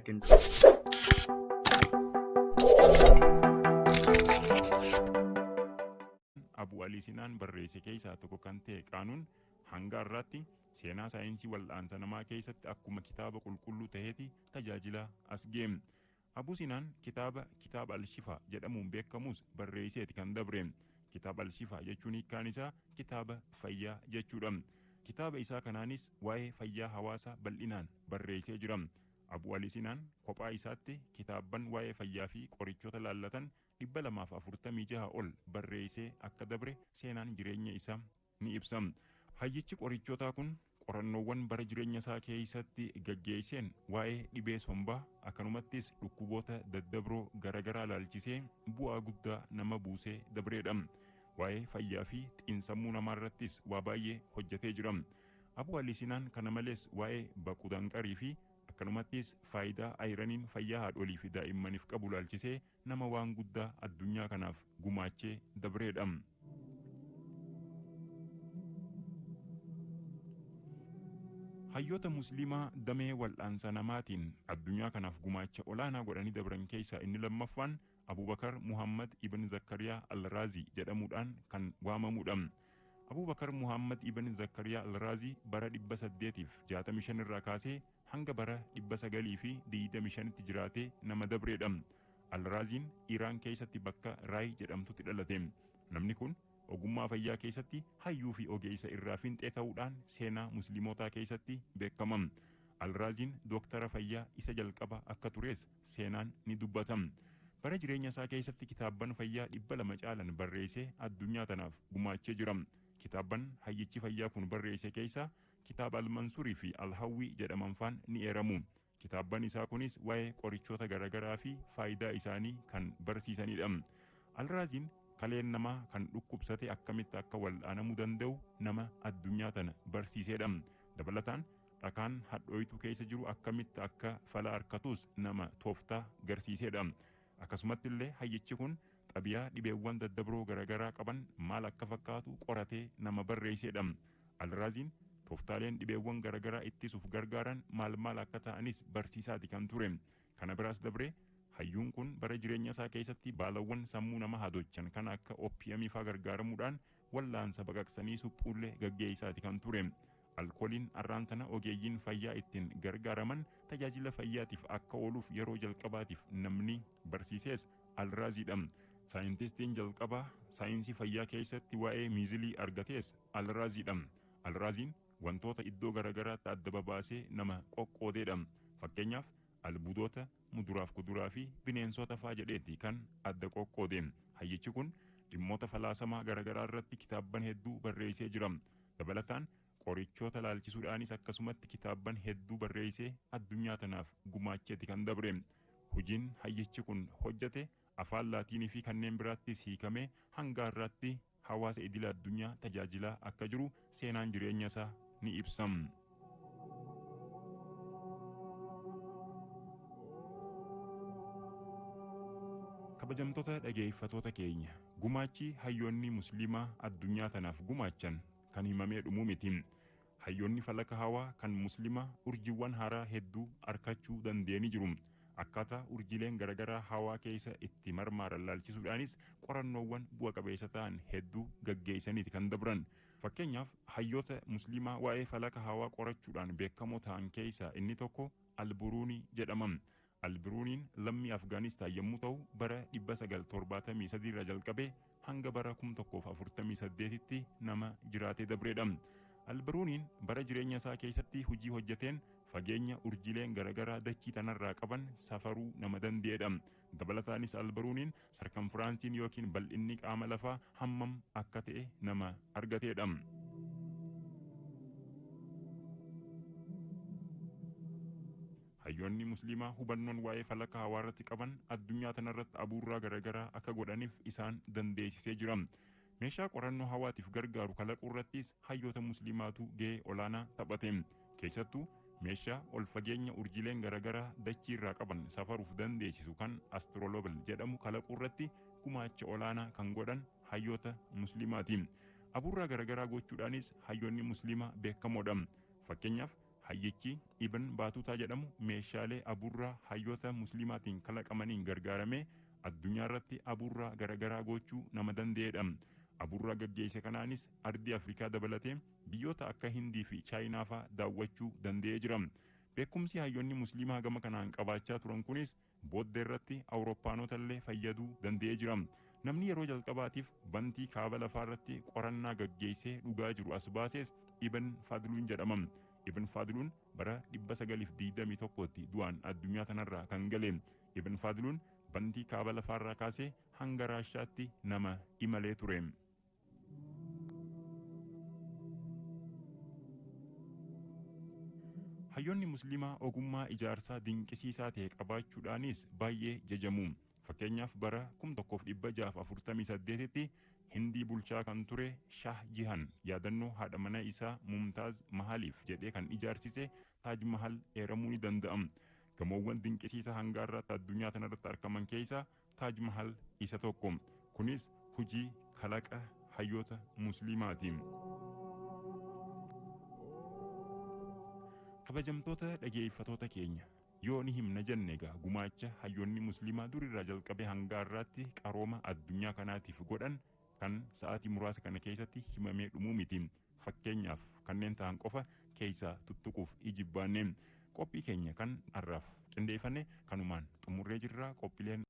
Second. Abu Alii Sinaan barreesse keessaa tokko kan ta'e Qaanuun hanga har'aatti seenaa saayinsii wal'aansa namaa keessatti akkuma kitaaba qulqulluu ta'eeti tajaajila as ga'e. Abu Sinaan kitaaba Kitaaba Al-Shifaa jedhamuun beekamus barreesseeti kan dabre. Kitaaba Al-Shifaa jechuun hiikkaan isaa kitaaba fayyaa jechuudha. Kitaaba isaa kanaanis waa'ee fayyaa hawaasaa bal'inaan barreessee jira. Abu Ali Sinaan kophaa isaatti kitaabban waa'ee fayyaa fi qorichoota laallatan 246 ol barreessee akka dabre seenaan jireenya isaa ni ibsa. Hayyichi qorichootaa kun qorannoowwan bara jireenya isaa keessatti gaggeesseen waa'ee dhibee sombaa, akkanumattis dhukkuboota daddabroo garaagaraa laalchisee bu'aa guddaa nama buusee dabreedha. Waa'ee fayyaa fi xiinsammuu namaarrattis waa baay'ee hojjetee jira. Abu Ali Sinaan kana malees waa'ee baquu danqarii fi akkanumattis faayidaa ayiraniin fayyaa haadholii fi daa'immaniif qabu laalchisee nama waan guddaa addunyaa kanaaf gumaachee dabreedha. Hayyoota Musliimaa damee wal'aansa namaatiin addunyaa kanaaf gumaacha olaanaa godhanii dabran keessaa inni lammaffaan Abubakar Muhammad ibn Zakkariyaa Al-Raazii jedhamuudhaan kan waamamudha. Abubakar Muhammad ibn Zakkariyaa Al-Raazii bara 865 irraa kaasee hanga bara 925tti jiraatee nama dabreedha. Al-Raaziin Iraan keessatti bakka Raay jedhamtutti dhalate. Namni kun ogummaa fayyaa keessatti hayyuu fi ogeessa irraa finxee ta'uudhaan seenaa musliimotaa keessatti beekama. Al-Raaziin dooktara fayyaa isa jalqaba akka tures seenaan ni dubbata. Bara jireenya isaa keessatti kitaabban fayyaa 200 caalan barreessee addunyaa tanaaf gumaachee jira. Kitaabban hayyichi fayyaa kun barreesse keessaa kitaaba Al-Mansuurii fi Al-Hawwii jedhaman faan ni eeramu. Kitaabban isaa kunis waa'ee qorichoota garaagaraa fi faayidaa isaanii kan barsiisanidha. Al-Raaziin kaleen namaa kan dhukkubsate akkamitti akka wal'aanamuu danda'u nama addunyaa tana barsiisedha. Dabalataan dhakaan hadhooytuu keessa jiru akkamitti akka fala argatus nama tooftaa garsiisedha. Akkasumatti illee hayyichi kun xabiyaa dhibeewwan daddabroo garaagaraa qaban maal akka fakkaatu qoratee nama barreessedha. Al-Raaziin tooftaaleen dhibeewwan garaagaraa ittisuuf gargaaran maal maal akka ta'anis barsiisaati kan ture. Kana biraas dabree hayyuun kun bara jireenya isaa keessatti baalawwan sammuu nama hadochan kan akka OPM faa gargaaramuudhaan wallaansa baqaqsanii suphuullee gaggeessaati kan ture. Alkooliin arraan tana ogeeyyiin fayyaa ittiin gargaaraman tajaajila fayyaatiif akka ooluuf yeroo jalqabaatiif namni barsiises Al-Raaziidha. Saayintistiin jalqabaa saayinsii fayyaa keessatti waa'ee miizilii argates Al-Raaziidha. Al-Raaziin wantoota iddoo garaagaraatti adda babaasee nama qoqqoodeedha. Fakkeenyaaf albuudota, muduraaf kuduraa fi bineensota faa jedheeti kan adda qoqqoode. Hayyichi kun dhimmoota falaasamaa garaagaraa irratti kitaabban hedduu barreessee jira. Dabalataan qorichoota laalchisuudhaanis akkasumatti kitaabban hedduu barreessee addunyaa tanaaf gumaacheeti kan dabre. Hojiin hayyichi kun hojjete afaan laatiinii fi kanneen biraattis hiikamee hanga har'aatti hawaasa idila addunyaa tajaajilaa akka jiru seenaan jireenya isaa ni ibsa. Kabajamtoota dhageeffattoota keenya, gumaachi hayyoonni musliimaa addunyaa tanaaf gumaachan kan himamee dhumuu miti. Hayyoonni falaka hawaa kan musliimaa urjiiwwan haaraa hedduu argachuu danda'anii jiru. Akkaataa urjiileen garaagaraa hawaa keessa itti marmaaran laalchisuudhaanis qorannoowwan bu'a qabeessa ta'an hedduu gaggeessaniiti kan dabran. Fakkeenyaaf hayyoota musliimaa waa'ee falaka hawaa qorachuudhaan beekamoo ta'an keessaa inni tokko Alburuunii jedhama. Albiruuniin lammii Afgaanistaan yommuu ta'u bara 973 irraa jalqabee hanga bara 1048tti nama jiraatee dabreedha. Albiruuniin bara jireenya isaa keessatti hojii hojjeteen fageenya urjiileen garaagaraa dachii tanarraa qaban safaruu nama danda'edha. Dabalataanis Albiruuniin sarkanfiraansiin yookiin bal'inni qaama lafaa hammam akka ta'e nama argateedha. Hayyoonni musliimaa hubannoon waa'ee falaka hawaa irratti qaban addunyaa tanarratti abuurraa garaagaraa akka godhaniif isaan dandeessisee jira. Meeshaa qorannoo hawaatiif gargaaru kalaquu irrattis hayyoota musliimaatu gahee olaanaa taphate. Keessattuu meeshaa ol fageenya urjiileen garaagaraa dachii irraa qaban safaruuf dandeessisu kan astrolobel jedhamu kalaquu irratti gumaacha olaanaa kan godhan hayyoota musliimaati. Abuurraa garaagaraa gochuudhaanis hayyoonni musliimaa beekamoodha. Fakkeenyaaf Hayyichi Ibn Baatuutaa jedhamu meeshaalee abuurraa hayyoota musliimaatiin kalaqamaniin gargaaramee addunyaa irratti abuurraa garaagaraa gochuu nama danda'edha. Abuurraa gaggeesse kanaanis ardii Afrikaa dabalatee biyyoota akka Hindii fi Chaayinaa fa'aa daawwachuu danda'ee jira. Beekumsi hayyoonni musliimaa gama kanaan qabaachaa turan kunis booddee irratti Awurooppaanota illee fayyaduu danda'ee jira. Namni yeroo jalqabaatiif bantii kaaba lafaa irratti qorannaa gaggeessee dhugaa jiru as baases Ibn Fadluun jedhama. Ibn Fadluun bara 921tti du'aan addunyaa tanarraa kan gale. Ibn Fadluun bantii kaaba lafaarraa kaasee hanga Raashaatti nama imalee ture. Hayyoonni musliimaa ogummaa ijaarsaa dinqisiisaa ta'e qabaachuudhaanis baay'ee jajamu. Fakkeenyaaf bara 1648tti Hindii bulchaa kan ture Shah Jihan yaadannoo haadha mana isaa Mumtaaz Mahaliif jedhee kan ijaarsise Taaj Mahal eeramuu ni danda'a. Gamoowwan dinqisiisaa hanga har'aatti addunyaa tanarratti argaman keessaa Taaj Mahal isa tokko. Kunis hojii kalaqa hayyoota musliimaati. Kabajamtoota dhageeffatoota keenya, yoo ni himna jenne egaa gumaacha hayyoonni musliimaa durirraa jalqabee hanga har'aatti qarooma addunyaa kanaatiif godhan kan sa'aatii muraasa kana keessatti himamee dhumuu miti. Fakkeenyaaf kanneen ta'an qofa keessaa tuttuquuf ijibbaanne. Qophii keenya kan har'aaf qindeeffanne kanumaan xumurree jirra. Qophiileen